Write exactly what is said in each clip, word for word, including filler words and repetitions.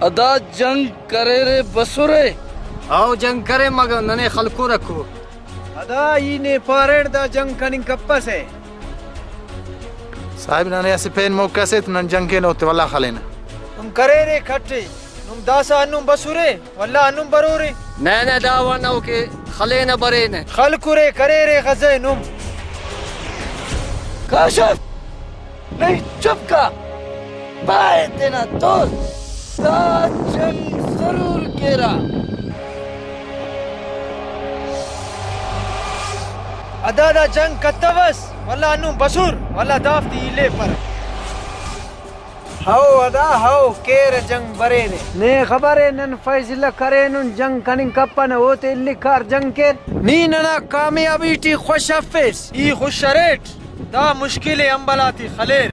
ادا جنگ کریرے بسرے؟ او جنگ کرے مگہ ننے خلکرکو۔ ادا ای نے پاریٹ دا جنگ کننگ کپسہ۔ صاحب ننے اسہ پین موقع سے تو نن جنگ کینہ اوتے ولا خلینہ۔ نم کریرے کٹے، نم داسہ ہندن بسرے؟ ولدا ہندن برورے۔ نہ نہ، دا وانو کہ خلینہ برینہ۔ خلکرے کریرے غزہ نم۔ کاشف، نہیں چپ کا، پائے تینا تور، دا جنگ ضرور کیرہ۔ ادا دا جنگ کتوس، ولدا ہندن بسر، ولدا دافتے ای لیپرہ۔ ہئو ادا، ہئو، کیرہ جنگ بریرہ۔ نے خبر ءِ نن فیصلہ کرینن جنگ کننگ کپنہ، اوتے الکار جنگ کیر۔ نی ننا کامیابی ٹی خوش افیس۔ ای خوش اریٹ، دا مشکل ءِ امبل آتے خلیر۔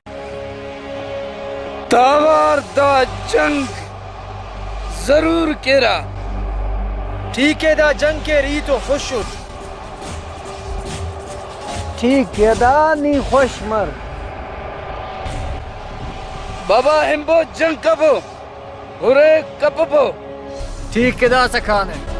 داوار دا جنگ ضرور کیرہ۔ ٹھیک ءِ، دا جنگ کیر، ای تو خوش اٹ۔ ٹھیک ءِ، دا نی خوش مر۔ بابا ہنبو جنگ کپو، ہرے کپپو۔ ٹھیک ءِ، داسہ کانہ۔